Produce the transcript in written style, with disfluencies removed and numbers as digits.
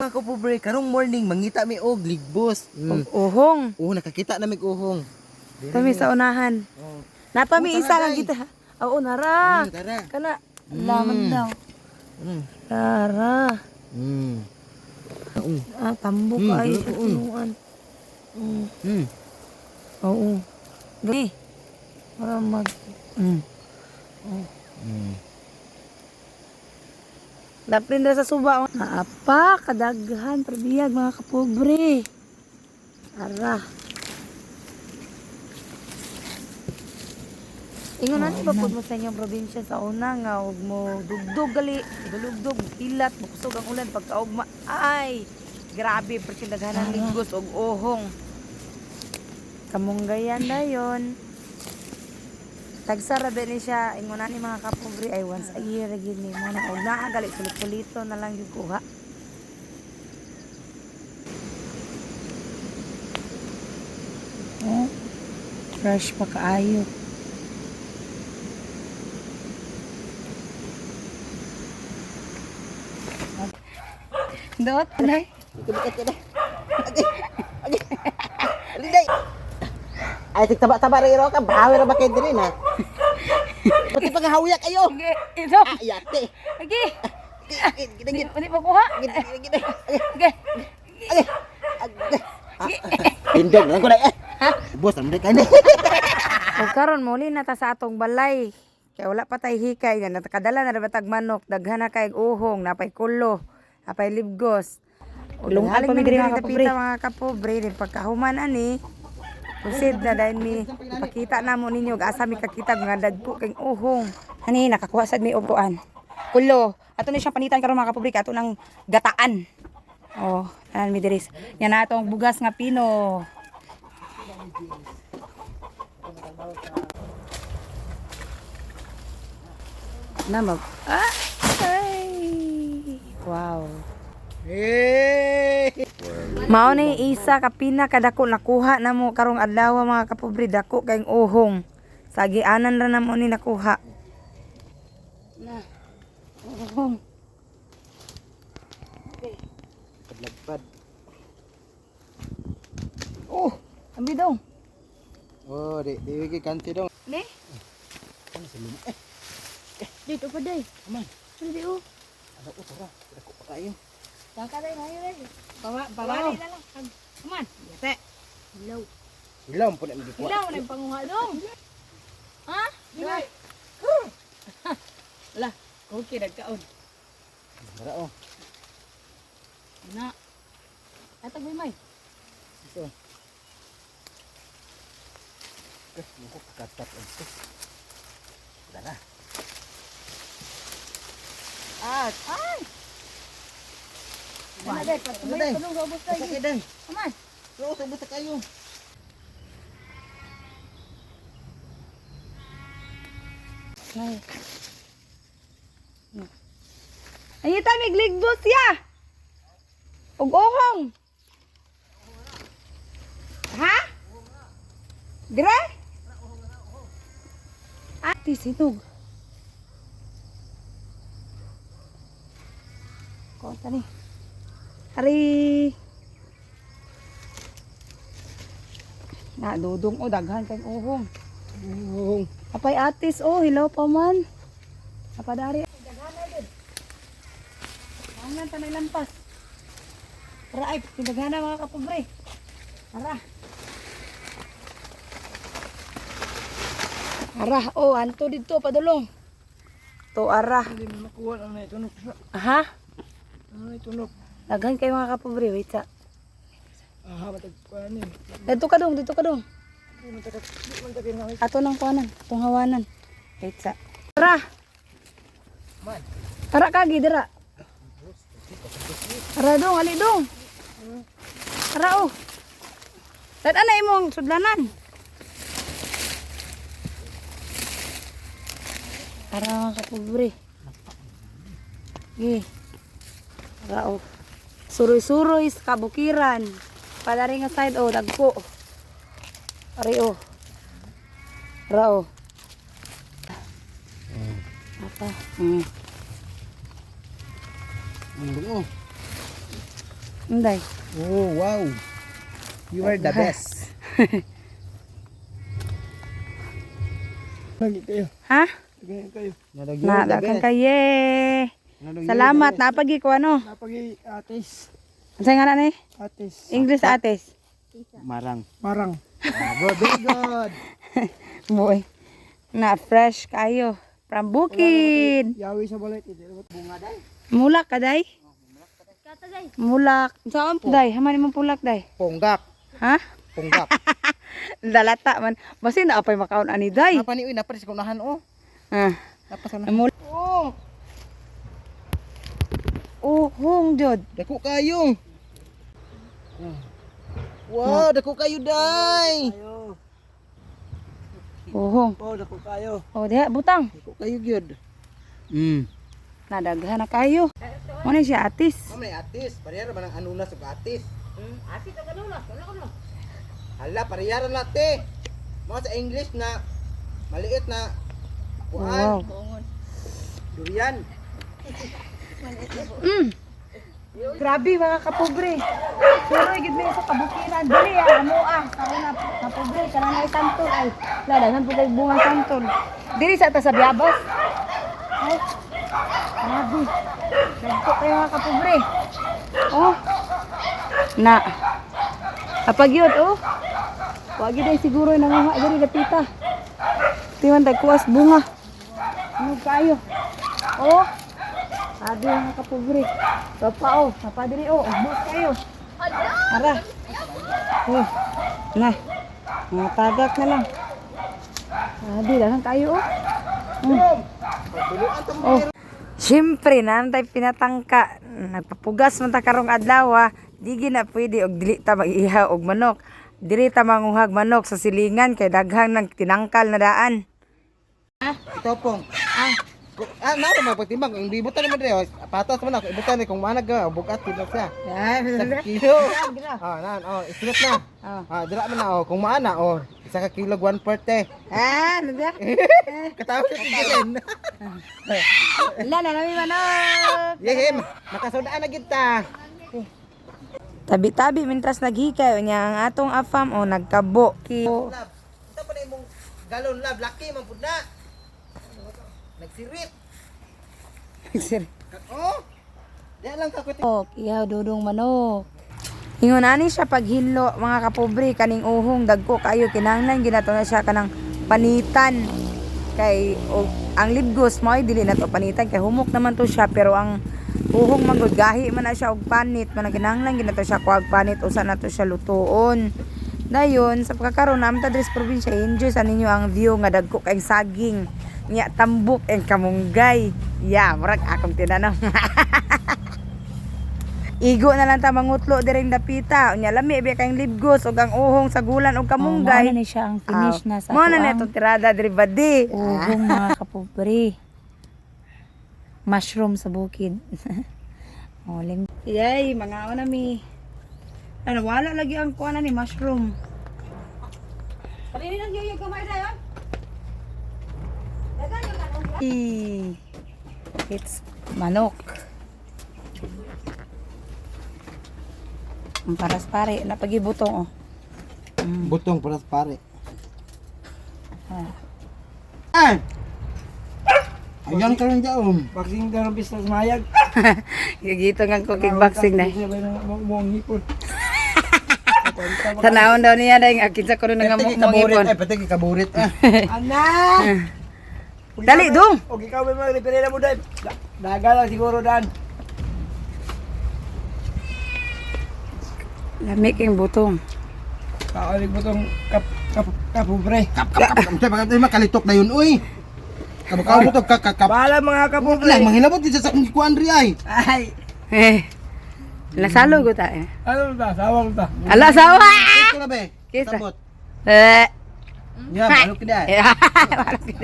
Mga kapobre, karong morning mangita mi og ligbos. Og uhong. Oh, nakakita na mig uhong. Kami sa unahan. Oh. Napa mi Oh, isa tara, nga day. kita. Oo, nara. Tara. Kana laman daw. Tara. Oo. Ah, tambo kay sa punuan. Oo. Gani. Para mag. Daplin na sa suba. Naapa, kadaghan, parbiyag, mga kapobre. Ara. Ingon ani ba pud mo sa inyong probinsya sa una nga og mo dugdog gali, dulugdog, hilat, mokusog ang ulan pagkaugma. Ay, grabe perti daghan ang liggos og ohong. Kamunggayan dayon. Tagsara ba ni siya, ingon ani mga kapobre ay once a year ra gyud ni mo na og naa gali sulit-sulito na lang gyud kuha. Oh, fresh pa kaayo. Dot, nay. Liday. Ay taba-taba ra iro ka, bahawi ra ba kay diri na? Pati pag hawyak ayo. Sige, ito. Ah, yate. Sige. Gid gid Hindi pa kuha. gid gid. Sige. Tindog lang ko na eh. Boss, ang kay ni. O karon muli na ta sa atong balay. Kay wala pa tay hikay nga nakadala na ra batag manok, daghan na kay uhong, napay kulo, napay libgos. O Lungan lungan pa mi diri, mga kapobre. mga kapobre, din pagkahuman ani. Proceed na dahil mi ipakita na mo ninyo ug asa mi kakita nga dagko kay uhong. Hani nakakuha sad mi og kuan. Kulo. Ato ni siyang panitan karon, mga kapobre, ato nang gataan. Oh, tanan mi diri. Yan na atong bugas nga pino. Na mag ah, ay. Wow. Hey! Mao ni isa ka pinakadako nakuha namo karong adlaw, mga kapobre, dako kayong uhong. Sa agianan ra namo ni nakuha. Na. Uhong. Lagpad. Oh, abi dong. Oh, di di wigi kanti dong. Ni? Ano sa luma? Eh, Dito pa day. Aman. Sudi oh. Ano ko tara? Dako pa kayo. Baka day mayo day. Bawa bawali na lang. Aman. Yate. Hilaw. Hilaw po na mi gikuha. Hilaw na yung panguha dong. Ha? Hilaw. Lah, okay nagkaon. Tara oh. Na. Atag may may. Ito. Eh, muko kakatat ito. Tara. Ah, ay. Ano day, Ano day? patumay tulong sa ubos Basta day. kay day. Aman. Oo, sa ubos kayo. Ay. Ay, ita mig ligbos ya. Og ohong. Ha? Dire? Ati sinog. Konta ni. Ari. Na dudong o daghan kay uhong. Uhong. Apay atis oh, hilaw pa man. Apadari. Daghan ta may lampas. Tara ay, pinaghana mga kapobre. Tara. Ara, oh, anto dito padulong. To ara. Hindi mo makuha ang naitunok sa. Aha. Ang naitunok. Daghan kay mga kapobre, wait sa. Aha, matag kuha ni. Dito ka dong, dito ka dong. Di man takat, di man takat na. Ato nang kuanan, atong hawanan. Wait sa. Tara. Man. Tara kagi dira. Tara dong, ali dong. Tara oh. Dad ana imong sudlanan. Tara mga kapobre. Gi. Tara oh. Suroy-suroy sa kabukiran. Padari nga side oh, dagko. Ari oh. Tara oh. Apa? Oh. Inday. Oh, wow. You are the best. Lagi kayo. Ha? Lagi kayo. Na, daghang kaye. Salamat napagi ko ano. Napagi atis. Unsa nga na ni? Atis. English ates. Marang. Marang. Ah, good, very good. Boy. Na fresh kayo. From bukid. Yawi sa balay. Hindi naman. Mulak ka day? Mulak. Saan po? Day, haman mo pulak day. Ponggak. Ha? Ponggak. Dalata man. Basin na apay makaon ani day. Napa ni uy, napa sa kunahan oh. Ah. Napa sa unahan. Mul Oh, Uhong jud. dako kayo. Wow, dako kayo day. Uhong. Oh, dako kayo. Oh, diha butang. Dako kayo gyud. Nadaghan na kayo. Mo na siya atis. Ma'am, may atis. Parehara ba ng anunas ug atis? Atis ug anunas. Wala ko no. Hala, parehara na te. Mga sa English na maliit na kuan. Wow. Durian. Grabe mga kapobre. Pero gid mi sa kabukiran dili ah amo ah sa una kapobre kana na santol ay lala nan pud kay bunga santol. Dili sa ta sa Biabas. Ay. Grabe. Dagko kayo mga kapobre. Oh. Na. Apagyot oh. Wa gid ay siguro nanguha diri dapita. Timan tagkuas bunga. Ano kayo? Oh. Sabi mga kapobre. Papa oh, papa diri oh, ugbos kayo. Ara. Oh. Na. Mga tagak na lang. Sabi lang kayo oh. Oh. Siyempre, nantay pinatangka. Nagpapugas man ta karong adlaw, ah. Di gina pwede og dili ta mag-ihaw og manok. Dili ta manguhag manok sa silingan kay daghang nang tinangkal na daan. Ito pong. Ah. Ah, naro magpagtimbang kung ibutan naman dire. Patas man ako ibutan ni kung manag ka bugat gid na siya. Isa ka kilo. Ah, nan oh, isulot na. Oh. Ah, dira man na oh, kung maana oh, 1 kilo 1/4 eh. Ah, ano ba? Katawa sa tigilin. Lala nami manok. Yehe, makasudaan na gid ta. Tabi-tabi mintras naghikay unya ang atong afam o nagkabo. Lab, ito pa na imong galon lab, laki man pud na. Nagsirit. Oh. Di lang ka kuti. Ok, ihaw dudong manok. Ingon ani siya paghilo mga kapobre kaning uhong dagko kayo kinahanglan ginato na siya kanang panitan kay o, ang libgos mo ay dili na to panitan kay humok naman to siya pero ang uhong manggod gahi man na siya og panit man ang kinahanglan ginato siya kuag panit usa na to siya lutuon. Dayon sa pagkakaroon na amta diri sa probinsya enjoy sa ninyo ang view nga dagko kay saging nya tambok ang kamunggay. Ya, murag akong tinanong. Igo na lang ta mangutlo diring dapita. Unya lami bi kayong libgos ug ang uhong sa gulan ug kamunggay. Oh, mao na ni siya ang finish na sa Mao na atoang ni itong tirada diri badi. Uhong mga kapobre. Mushroom sa bukid. Oh, lim. Yay, mga na mi. Ano wala lagi ang kuha na ni mushroom. It's manok. Ang paras pare, napagibutong oh. Butong para pare. Ah. Ayan ka lang jaon. Boxing daw ng business mayag. Gigito nga ko kickboxing na. Kasi ba na mo ang hipon. Tanawon daw niya dahil akin sa kuno nga Pati mo kaburit ipon. ay pati kaburit ah. Ana! Dali dong. Og ikaw may mga referee na mo dahil. Daga lang siguro dan. Lami king butong. Kaulig mo tong kap kap kapobre. Kap kap kap. Kap kap makalitok na yun uy. Kabakaw mo to kap kap kap. Bahala mga kapobre. Lang manghilabot di sa akong gikuan ri ay. Ay! Eh. Nasalo ko ta eh. Ano ba? Sawang ba? Ala sawa. Ito na be. Kisa. Sabot. Eh. Ya, balok kida. Walang gid.